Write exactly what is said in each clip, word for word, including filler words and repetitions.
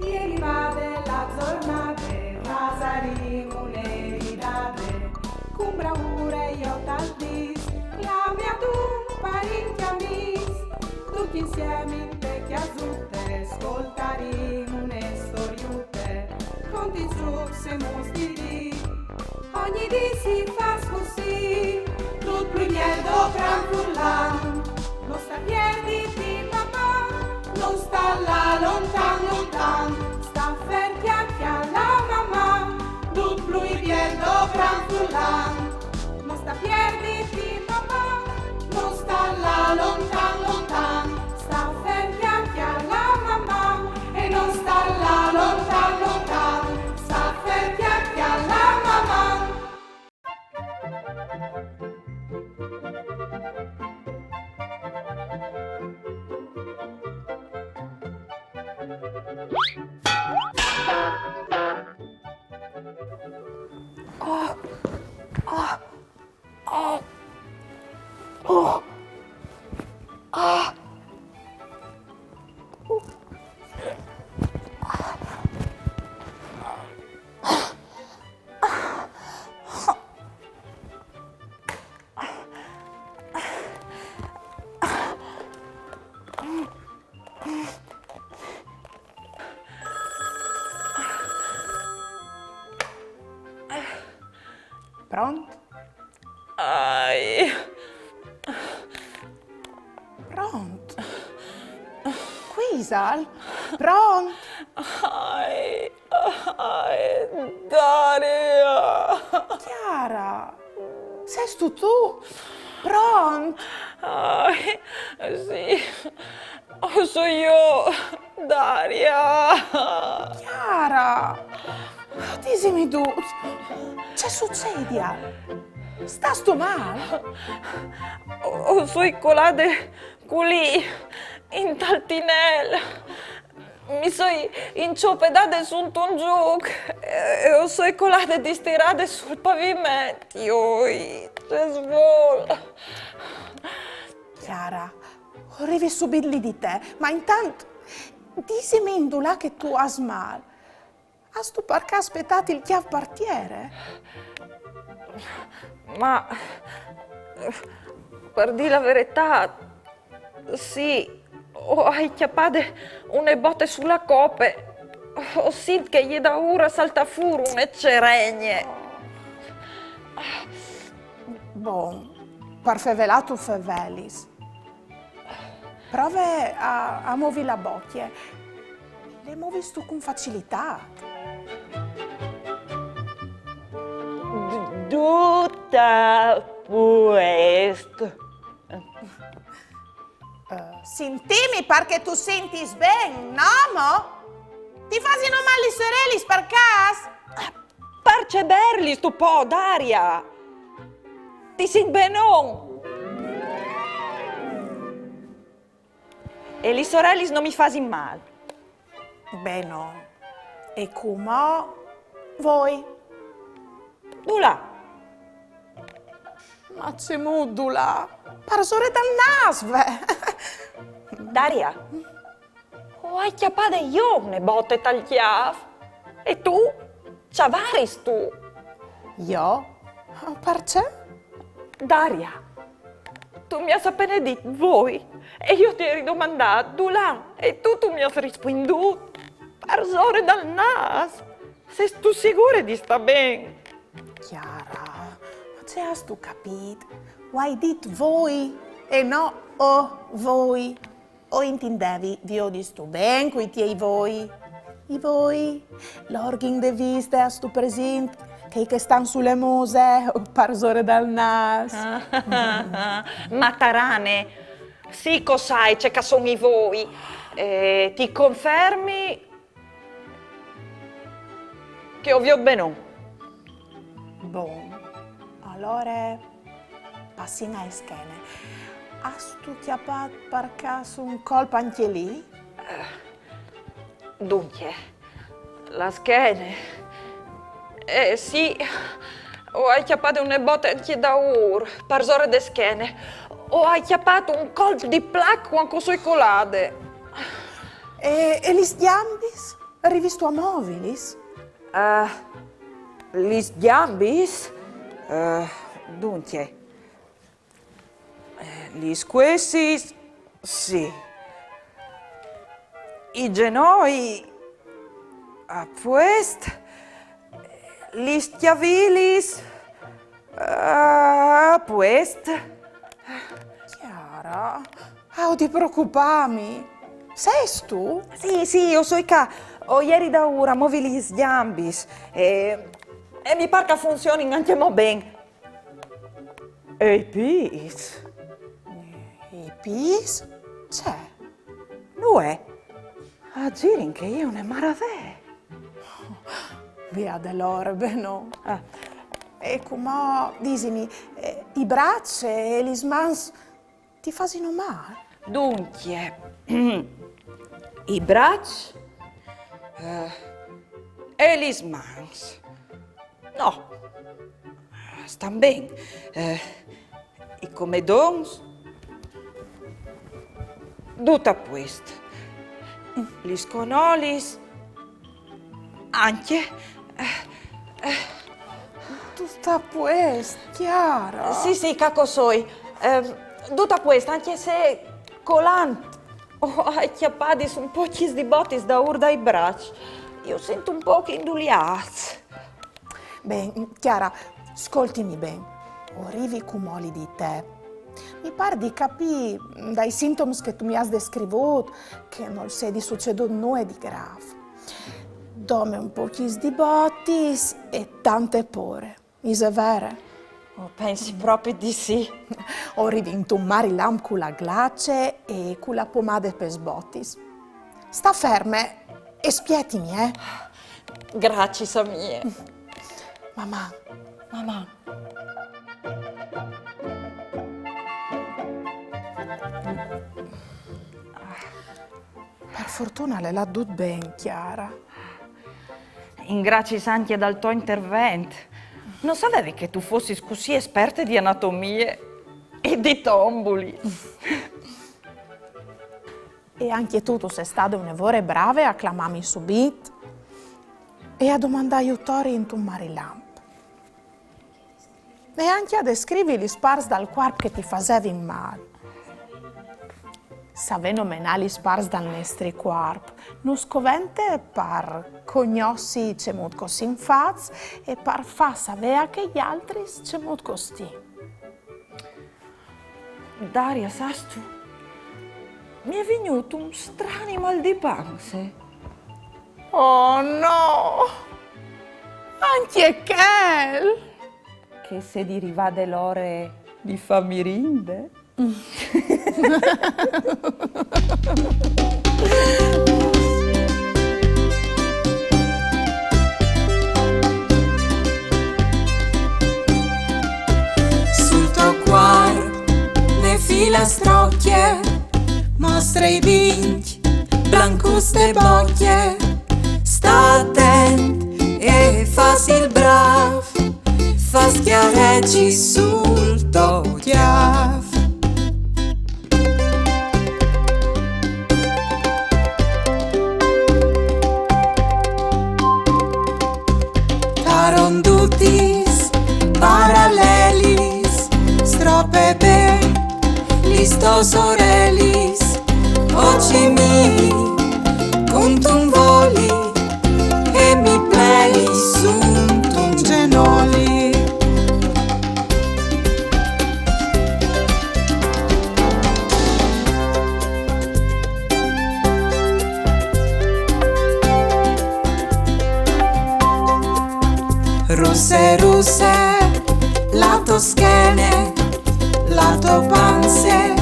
E rivade la zornade, fasarìn une ridade, cun braure jo tal dis, clame a dun parint e amis, ducj insiemi inte cjasute, scoltarìn une storiute, conti, zucs e muts di dì. Ogni dì si fâs cussì, dut plui biel dopran furlan. No sta pierditi, Maman, no sta lâ lontan, lontan. Sta fer, cjache a la Maman, dut plui biel dopran furlan. No sta pierditi, Maman, no sta lâ lontan, lontan. Sta fer, cjache a la Maman, e no sta lâ lontan, lontan. Sta fer, cjache a la Maman. Pront? Ai. Pront? Cui isal? Pront? Ai, ai, Daria. Chiara, sêstu tu? Pront? Ai, sì. O soi jo, Daria. Chiara, disimi dut. Ce sucedial? Stâstu mâl? O, o soi colade culì, intal tinel. Mi soi inciopedade suntun zûc e, e o soi colade distirade sul paviment. Joi, ce svol. Chiara, o rivi subit li di te, ma intant disimi indulà che tu âs mâl. Âstu par câs petât il cjâf par tiere? Ma, par dî la veretât, sì, o ai cjapade une bote su la cope. O sint che e je daûr a saltâ fûr une ceregne. Bon, par fevelâ tu fevelis. Prove a, a movi la bocje. Le movistu cun facilitât. D-, dut a puest. Eh, sintimi, par che tu sintis ben, no mo? Ti fasino mâl lis orelis, par câs? Par ce berlistu po, Daria? Ti sint benon? E lis orelis no mi fasin mâl. Benon. E cumò voi. Dulà? Ma cemût dulà? Parsore dal nâs, ve! Daria, o ai cjapade jo une bote tal cjâf. E tu? Ce vâristu? Jo? Parcè? Daria, tu mi âs apene dit voi e jo ti ai ridomandât dulà e tu, tu mi âs rispuindût parsore dal nâs. Sêstu sigure di stâ ben? Chiara, ma ce âstu capît? O ai dit voi e no o voi. O intindevi, viodistu ben cui tiei voi? I voi, l'orghin de viste, âstu presint? Chei che a stan su le muse, parsore dal nâs. Matarane, sì che o sai ce che a son i voi. Eh, ti confermi che o viôt benon. Bon, alore passìn ae schene. Âstu cjapât par câs un colp ancje li? Duncje, la schene. Eh, sì, o ai cjapade une bote ancje daûr, parsore de schene. O ai cjapât un colp di plac cuant che o soi colade. E, e lis gjambis? Rivistu a movilis? Eh, lis gjambis? Eh, duncje, eh, lis cuessis, sì. I zenoi, a puest. Lis cjavilis, eh, a puest. Chiara, aio di preocupâmi. Sêstu? Sì, sì, o soi ca. O jeri daûr a movi lis gjambis. E, e mi pâr che a funzionin ancjemò ben. E i pîts? I pîts? Ce? Nuie. A zirin che e je une maravee. Via de lore, ben no. Ah. E cumò, disimi, eh, i braçs e lis mans ti fasino mâl? Duncje, i braçs, eh, e lis mans. No, a stan ben. Eh, i comedons, dut a puest. Lis cognolis, ancje. Eh, eh. Dut a puest, Chiara? Sì, sì, ca che o soi. Ehm, dut a puest, ancje se colant o ai cjapadis un pocjis di botis daûr dai braçs. Ju sint un pôc induliâts. Ben, Chiara, scoltimi ben. O rivi cumò li di te. Mi pâr di capî dai sintoms che tu mi âs descrivût che nol sedi sucedût nuie di grâf. Dome un pocjis di botis e tante pôre. Ise vere? O pensi propit di sì. O rivi intun marilamp cu la glace e cu la pomade pes botis. Sta ferme e spietimi, eh? Graciis, amie. Maman. Maman. Par fortune al è lât dut ben, Chiara. Ringraciis ancje dal to intervent. No savevi che tu fossis cussì esperte di anatomie e di tombuli. E ancje tu, tu sês stade une vore brave a clamâmi subit e a domandâ jut tor intun marilamp. E ancje a descrivi lis parts dal cuarp che ti fasevin mâl. Savê nomenâ lis parts dal nestri cuarp nus covente par cognossi cemût che o sin fats e par fâ savê a chei altris cemût che o stin. Daria, sâstu, mi è vignût un strani mâl di panze. Oh no! Ancje chel! Che e sedi rivade l'ore di fâ mirinde? Sul to cuarp une filastrocje, mostre i dincj, blancus de bocje. Sta atent e fâs il brâf, fâs cjarecis sul to cjâf. Tarondutis, paralelis, strope ben lis tôs orelis, ocimi, cuntun voli, e mi pleli suntun zenoli. Russe, russe, la to schene, la to panze,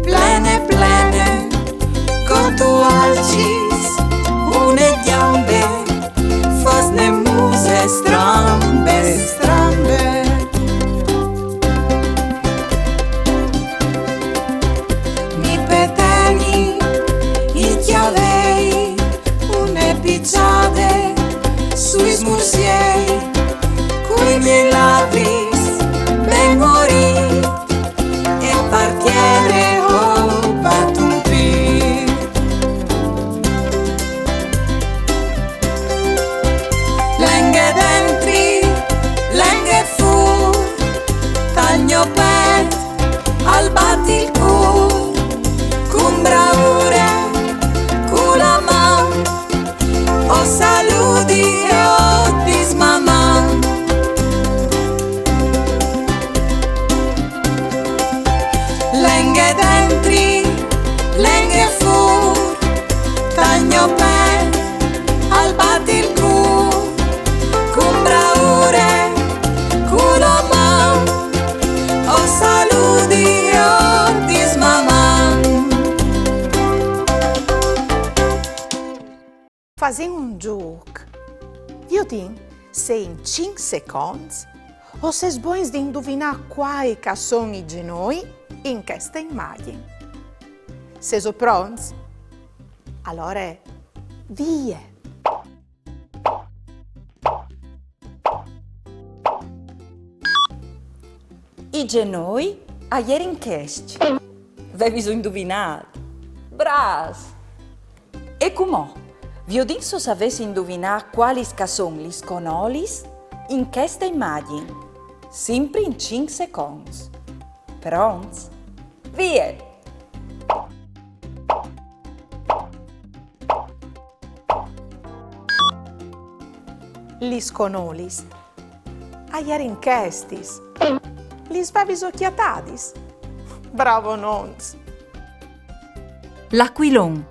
plene, plene, co tu alcis une gjambe, fâs une muse strambe, strambe. Mi peteni i cjavei, une piçade sui smursiei, cui miei labris ben morît, e par tiere o bat un pît. Saludi e ordis, maman. Lenghe dentri, lenghe fûr, tal gno pet al bat il cûr, cun braure, cun la man, o saludi e ordis, maman. Fasìn un zûc. Viodìn se in cinc seconts o sês bogns di induvinâ cuâi che a son i zenoi in cheste imagjin. Sêso pronts? Alore, vie! I zenoi a jerin chescj. Vêviso induvinât? Brâfs! E cumò, viodìn se o savês induvinâ cualis che a son lis conolis in cheste imagjin, simpri in cinc seconts. Pronts? Vie! Lis conolis a jerin chestis. Lis vêviso cjatadis? Bravonons! L'acuilon.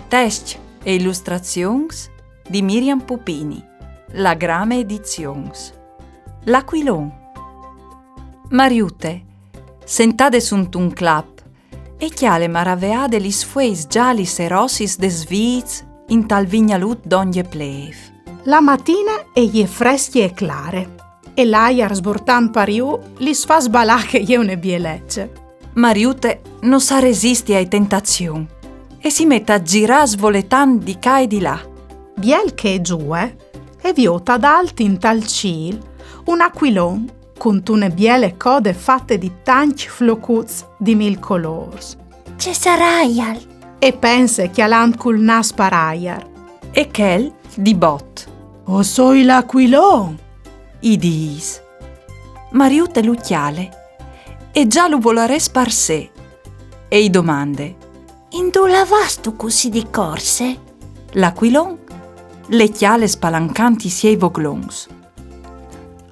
Test e ilustrazions di Miriam Pupini. La Grame Edizions. L'acuilon. Mariute, sentade suntun clap, e cjale maraveade lis fueis zalis e rossis des vîts intal vignalut dongje plêf. La matine e je frescje e clare, e l'aiar sburtant par jù lis fâs balâ che e je une bielece. Mariute no sa resisti ae tentazion e si met a zirâ svoletant di ca e di là. Biel che e zuie, e viôt adalt intal cîl un acuilon cuntune biele code fate di tancj flocuts di mil colôrs. Ce saraial? E pense cjalant cul nâs par aiar. E chel di bot: O soi l'acuilon! I dîs. Mariute lu cjale e za lu volarès par se e i domande: Indulà vâstu cussì di corse? L'acuilon le cjale spalancant i siei voglons.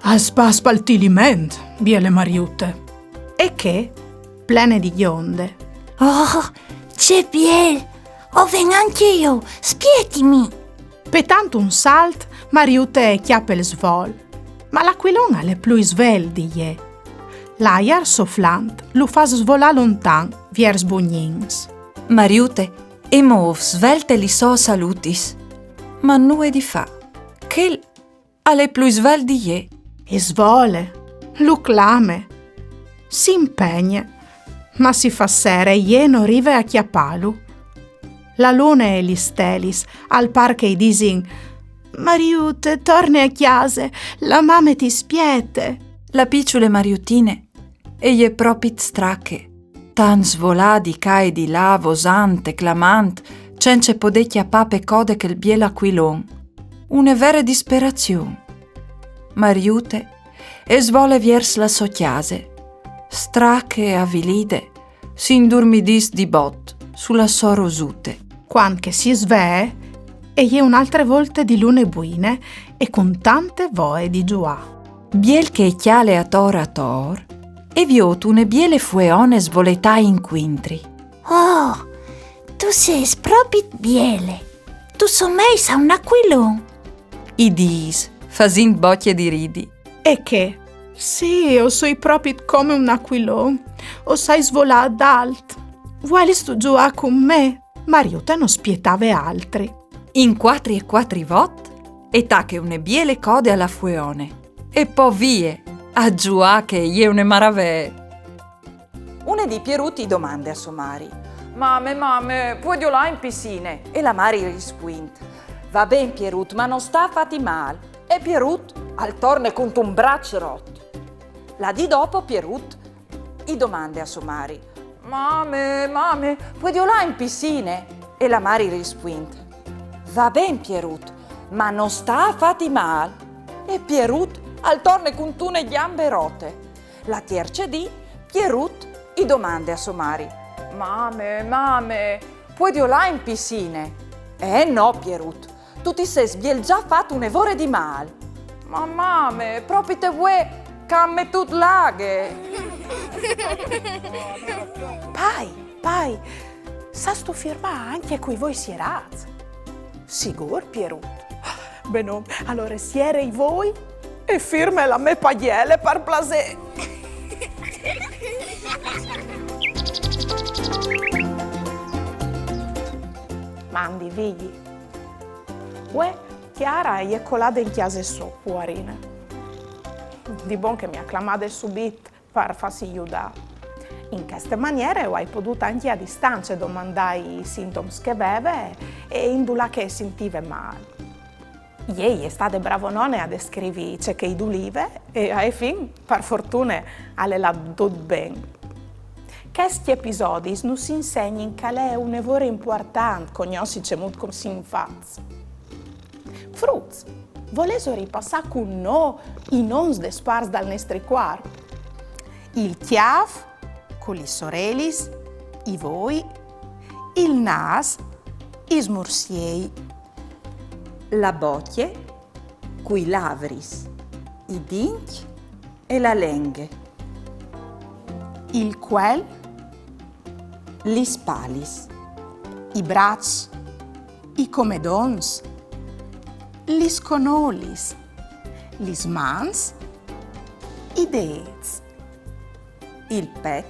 Al spas pal Tiliment, biele Mariute. E chê, plene di gjonde: Oh, ce biel! O ven ancje jo, spietimi! Petant un salt, Mariute e cjape il svol. Ma l'acuilon al è plui svelt di jê. L'aiar soflant lu fâs svolâ lontan viers Bugnins. Mariute e môf svelte lis sôs alutis, ma nuie di fâ. Chel al è plui svelt di jê. E svole, lu clame, si impegne, ma si fâs sere e jê no rive a cjapâlu. La lune e lis stelis al pâr che i disin: Mariute, torne a cjase, la mame ti spiete. La piçule Mariutine e je propit strache, tant svolâ di ca e di là, vosant e clamant, cence podê cjapâ pe code chel biel acuilon. Une vere disperazion. Mariute e svole viers la sô cjase. Strache e avilide, si indurmidìs di bot su la sô rosute. Cuant che si svee, e je une altre volte di lune buine e cun tante voie di zuâ. Biel che e cjale ator ator, e viôt une biele fueone svoletâi incuintri. Oh, tu sês propit biele. Tu someis a un acuilon, i dîs, fasint bocje di ridi. E chê: Sì, o soi propit come un acuilon. O sai svolâ adalt. Vuelistu zuâ cun me? Mariute no spietave altri. In cuatri e cuatri vot, e tache une biele code a la fueone. E po vie, a zuâ che e je une maravee. Une dì Pierut i domande a sô mari: Mame, mame, puedio lâ in piscine? E la mari i rispuint: Va ben, Pierut, ma no sta a fâti mâl. E Pierut al torne cuntun braç rot. La dì dopo Pierut i domande a sô mari: Mame, mame, puedio lâ in piscine? E la mari i rispuint: Va ben, Pierut, ma no sta a fâti mâl. E Pierut al torne cuntune gjambe rote. La tierce dì Pierut i domande a sô mari: Mame, mame, puedio lâ in piscine? Eh no, Pierut, Tu ti sês biel za fat une vore di mâl. Ma mame, propit vuê che a àn metût la aghe. Pai, pai, sâstu firmâ ancje cui voi sierâts? Sigûr, Pierut. Benon, alore siere i voi e firme la mê pagjele, par plasê. Mandi, Vigji. Vuê, Chiara e je colade in cjase sô, puarine. Di bon che mi à clamade subit par fâsi judâ. In cheste maniere o ai podût ancje a distance domandâi i sintoms che e veve e indulà che e sintive mâl. Jê e je stade bravonone a descrivi ce che i dulive e ae fin, par fortune, al è lât dut ben. Chescj episodis nus insegnin che al è une vore impuartant cognossi cemût che o sin fats. Fruts, volêso ripassâ cun nô i nons des parts dal nestri cuarp? Il cjâf, cu lis orelis, i voi, il nâs, i smursiei, la bocje, cui lavris, i dincj e la lenghe, il cuel, lis spalis, i braçs, i comedons, lis conolis, lis mans, i dêts, il pet,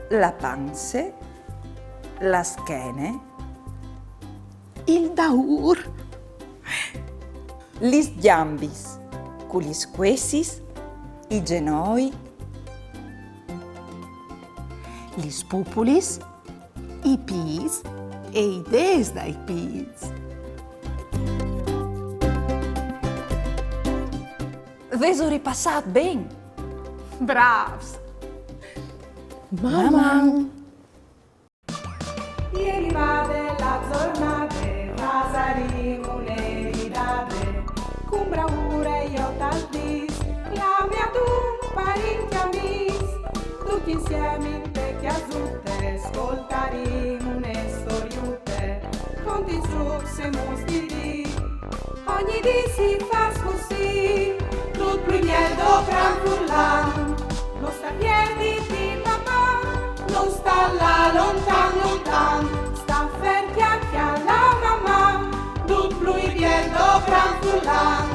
la panze, la schene, il daûr, lis gjambis, cu lis cuessis, i zenoi, lis pupulis, i pîts e i dêts dai pîts. Vêso ripassât ben? Brâfs! Maman! E je rivade la zornade, fasarìn une ridade, cun braure jo tal dîs, clamìn adun parint e amîs, ducj insiemi inte cjasute, scoltarìn une storiute, contint zûcs e muts di dì. Ogni dì si fâs cussì, dut plui biel dopran furlan. No sta pierditi, Maman, no sta lâ lontan, lontan. Sta fer, cjale, cjale, Maman, dut plui biel dopran furlan.